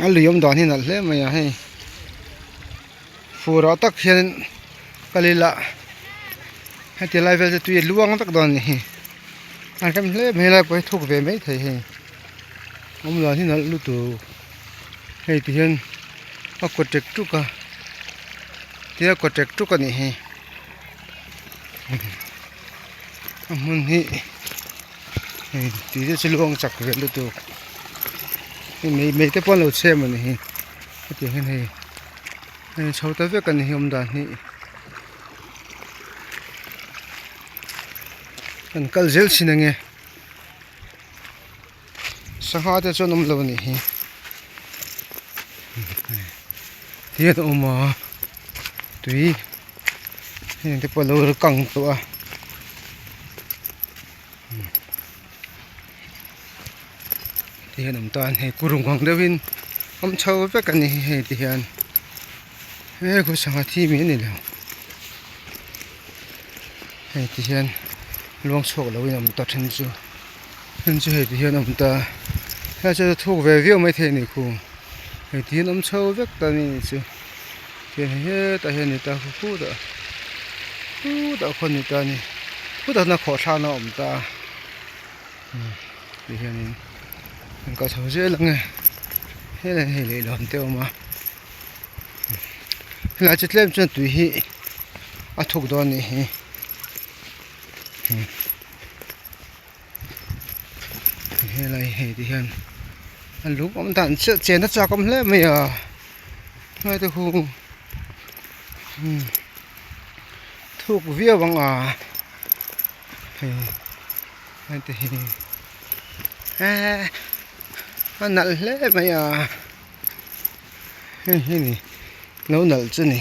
A lui awm dan hi nalh hle mai a hei fur ah tak hian kal ila heti lai vel te tui a luang vek dawn a ni hi a rem hle mai helai pawh hi thuk ve mai thei hei awm dan hi nalh lutuk hei ti hian a kaw tek tuk a tia kaw tek tuk a nih hi a hmun hi hei tui te chu luang chak ve lutuk hei mei mei te pawh an lo chhem a ni hi hetiang hian hei hei chho ta vek a ni hi awm dan hi an kal zel thin ang e sangha te chuan awm lo a nih hi tihian a awm a tui heng te pawh a lo kang tawh a tihian awm ta a ni hei kurung ang deuhin awm chho vek a ni hei tihian he khu sangha thi mai a ni lo hei tihian luang chhuak loin a awm ta then chu then chu hei tihian a awm ta helai chu a thuk ve viau maithei a ni khu hei tihian awm chho vek ta a ni chu. Tiang hi hetah hian ni ta khu khutah khutah khaw ni ta a ni khutah hian a khawhthla na a awm ta a ti hianin an kal chho zel ang e helai hei leihlawn te a awm a helai chu tlem chuan tui hi a thuk dawn a nih hi. Helai hei ti hian a lung awm dan chiah chen a chak awm hle mai a helai te khu umm thuk viau ang a hei hei te hi eee a nalh hle mai a hei hi ni lo nalh chu ni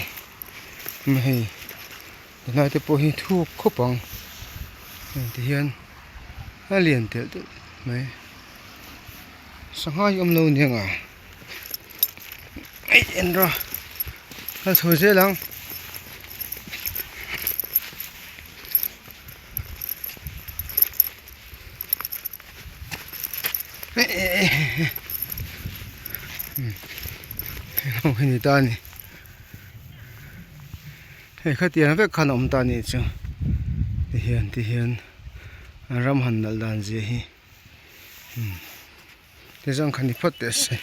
hei. Helai te pawh hi thuk khawp ang heng ti hian a lian telh telh mai sangha hi awm lo aniang a aih en rawh a chho zel ang. Hei ni ta a ni. Hei khatiang vek khan a awm ta anih chu tihian tihian an ram han nalh dan zia hi umm ti zawng kha ni phawt teh se.